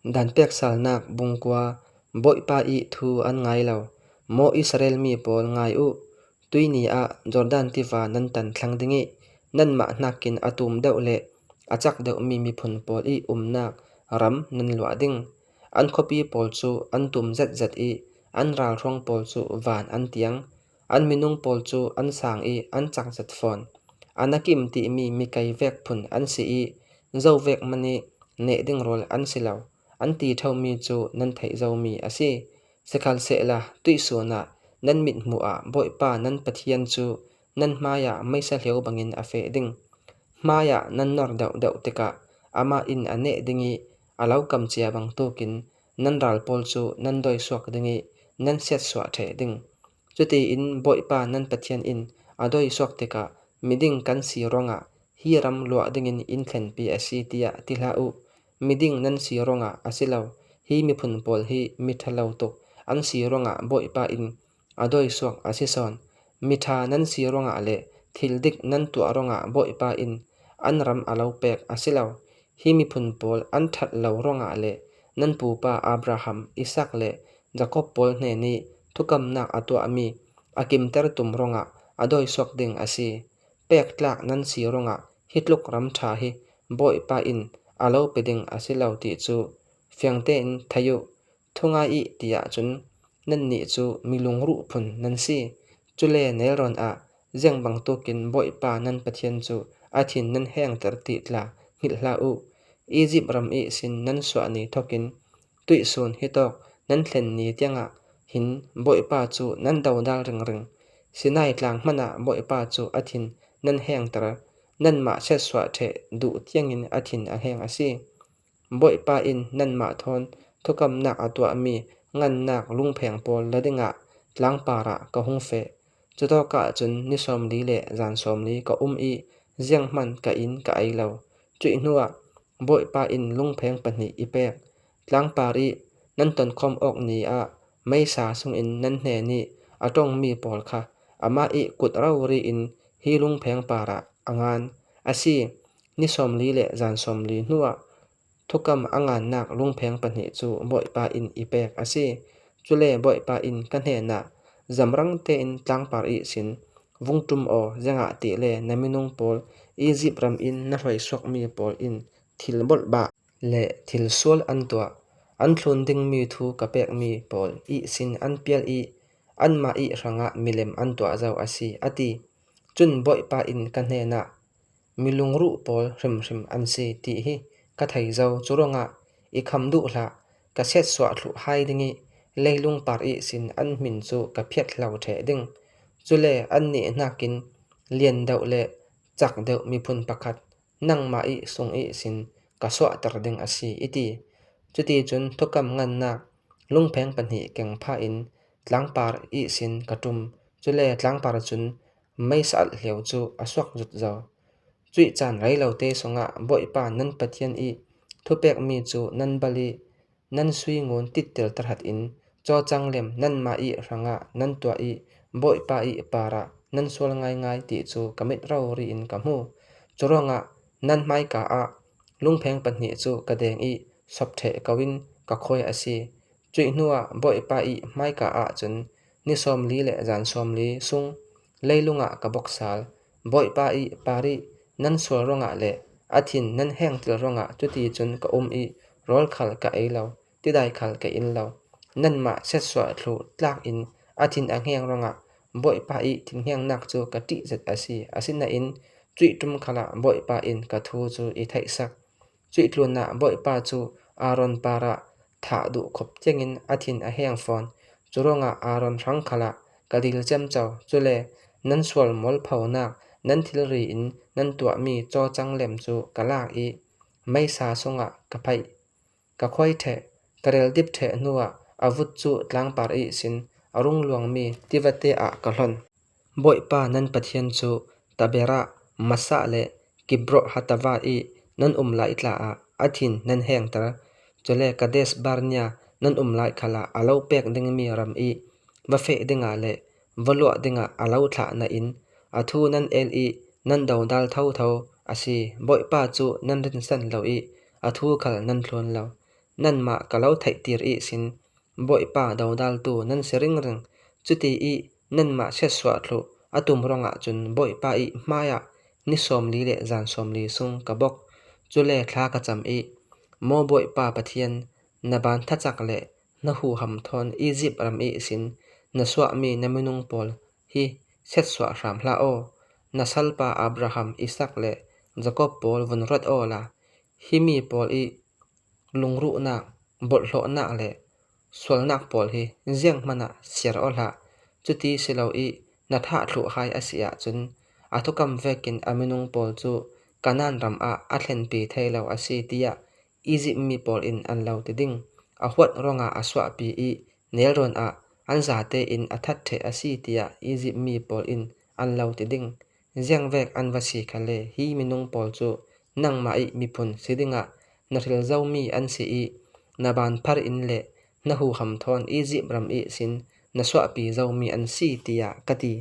Danpek salnak bungkua Bawipa i thu an ngai lo. Maw Israel mi pawl ngai u, tuni ah Jordan tiva nan tan thlang ding i nanmah nakin a tum deuh le a cak deuhmi miphun pawl i umnak ram nan luah ding. An khuapi pawl cu an tum zetzet i an ralhruang pawl cu van an tiang. An minung pawl cu an sang i an cak zet fawn. Anakim timi mikei vek phun an si i zovek hmanh i neh ding rawl an si lo. An ti ṭheomi cu nan theih zomi a si. Sikhalsehla tuihsun ah nan mithmuh ah Bawipa nan Pathian cu nan hmaiah meisa hlio bangin a feh ding. Hmaiah nan nor deuhdeuh tikah amah in a neh ding i a lo kam cia bantukin nan ral pawl cu nan dawisuak ding i nan siatsuah ṭheh ding. Cutiin Bawipa nan Pathian in a dawisuak tikah miding kan si ruangah hi ram luah dingin inn thlenpi a si tiah ti hlah u. Miding nan si ruangah a si lo. Hi miphun pawl hi miṭhalo tuk an si ruangah Bawipa in a dawisuak a si sawn. Miṭha nan si ruangah le thil dik nan tuah ruangah Bawipa in an ram a lo pek a si lo. Hi miphun pawl an ṭhat lo ruangah le nan pupa Abraham, Isak le Jakob pawl hnen i thukamnak a tuahmi a kimter tum ruangah a dawisuak ding a si. Pek tlak nan si ruangah hi tluk ram ṭha hi Bawipa in a lo pe ding a si lo ti cu fiang tein thei u. Thu ngai i ti ahcun nannih cu mi lungruh phun nan si. Cule nelrawn ah ziang bantukin Bawipa nan Pathian cu a thin nan hengter ti tla hngilh hlah u. Izipt ram i sin nan suah ni thawkin tuihsun hi tawk nan thlen ni tiangah hin Bawipa cu nan dodal ringring. Sinai tlang hmanh ah Bawipa cu a thin nan hengter. Nanmah chiatsuah ṭheh duh tiangin a thin a heng a si. Bawipa in nanmah thawn thukamnak a tuahmi ngannak lungpheng pawl la dingah tlangpar ah ka hung feh. Cutawk ah cun ni 40 le zan 40 ka um i zianghmanh ka inn ka ei lo. Cuih hnuah Bawipa in lungpheng pahnih i pek. Tlangpar i nan tonkhawm awk ni ah meisa sungin nan hnen i a tongmi pawl kha amah i kut rori in hi lungpheng par ah a ngan. A si, Ni 40 le zan 40 hnuah thukam a ngannak lungpheng pahnih cu Bawipa inn i pek a si. Cule Bawipa inn ka hnenah zamrang tein tlangpar ihsin vung ṭum aw zengah ti le na minung pawl Izipt ram in na hruaisuakmi pawl in thil bolhbah le thil sual an tuah, an thlun dingmi thu ka pekmi pawl ihsin an pial i anmah ih hrangah milem an tuah zau a si, a ti. Cun Bawipa inn ka hnenah Mi lungruh pawl hrimhrim an si ti hi ka thei zau. Curuangah i kham duh hlah, ka siatsuah thluh hai ding i leilung par ihsin an hmin cu ka phiat hlo ṭheh ding. Cule annih nakin lian deuh le cak deuh miphun pakhat nangmah i sung ihsin ka suahter ding a si i ti. Cuticun thukam ngannak lungpheng pahnih keng phah in tlangpar ihsin ka ṭum. Cule tlangpar cun Meisalh hlio cu a suak zutzo. Cuih caan reilote sungah Bawipa nan Pathian i thupekmi cu nan bal i nan sui ngun tittil tahrat in cawcang lem nanmah i hrangah nan tuah i Bawipa i par ah nan sual ngaingai ti cu ka mit rori in ka hmu. Curuangah nan hmaika ah lungpheng pahnih cu ka deng i sopṭheh ko in ka khawi a si. Cuih hnuah Bawipa i hmaika ah cun Ni 40 le zan 40 sung leilung ah ka bawk sal. Bawipa i parih nan sual ruangah le a thin nan hengtil ruangah cuti cun ka um i rawl khal ka ei lo, tidai khal ka in lo. Nanmah setsuah thlu tlak in a thin a hngeng ruangah Bawipa i thinhngengnak cu ka ṭihzet a si. Asinain cuih ṭum khal ah Bawipa in ka thu cu i theihsak. Cuih tlun ah Bawipa cu Aaron par ah thah duh khop tiangin a thin a heng fawn. Curuangah Aaron hrang khal ah ka dil ciamco. Cule nan sual mualphonak nan thilri in nan tuahmi cawcang lem cu ka lak i meisa sungah ka phaih. Ka khuai ṭheh, ka reldip ṭheh hnuah a vut cu tlangpar ihsin a rung luangmi tivate ah ka hlonh. Bawipa nan Pathian cu Taberah, Massah le Kibroth-hattaavah i nan um lai tla ah a thin nan hengter. Cule Kadesh Barnea nan um lai khal ah a lo pek dingmi ram i va feh dingah le va luah dingah a lo thlah nain a thu nan el i nan dodal thotho a si. Bawipa cu nan rinsan lo i a thu khal nan tluan lo. Nanmah ka lo theihtir ihsin Bawipa dodaltu nan si ringring. Cuti i nanmah chiatsuah thluh a tum ruangah cun Bawipa i hmaiah ni 40 le zan 40 sung ka bawk. Cule thla ka cam i, Maw Bawipa Pathian, na ban thacak le na huham thawn Izipt ram ihsin na suahmi na minung pawl hi chiatsuah hram hlah aw. Na salpa Abraham, Isak le Jakob pawl vun ruat aw la, hi mi pawl i lungruhnak, bawlhhlawhnak le sualnak pawl hi zianghmanh ah siar aw hlah. Cuti si lo i na thah thluh hai a si ahcun a thukam vekin a minung pawl cu Kanaan ram ah a thlenpi thai lo a si tiah Izipt mi pawl in an lo ti ding. A huat ruangah a suahpi i nelrawn ah an zate in a that ṭheh a si tiah Izipt mi pawl in an lo ti ding. Ziangvek an va si kha le hi minung pawl cu nangmah i miphun si dingah na hril zomi an si i na banphar in le na huham thawn Izipt ram ihsin na suahpi zomi an si tiah ka ti.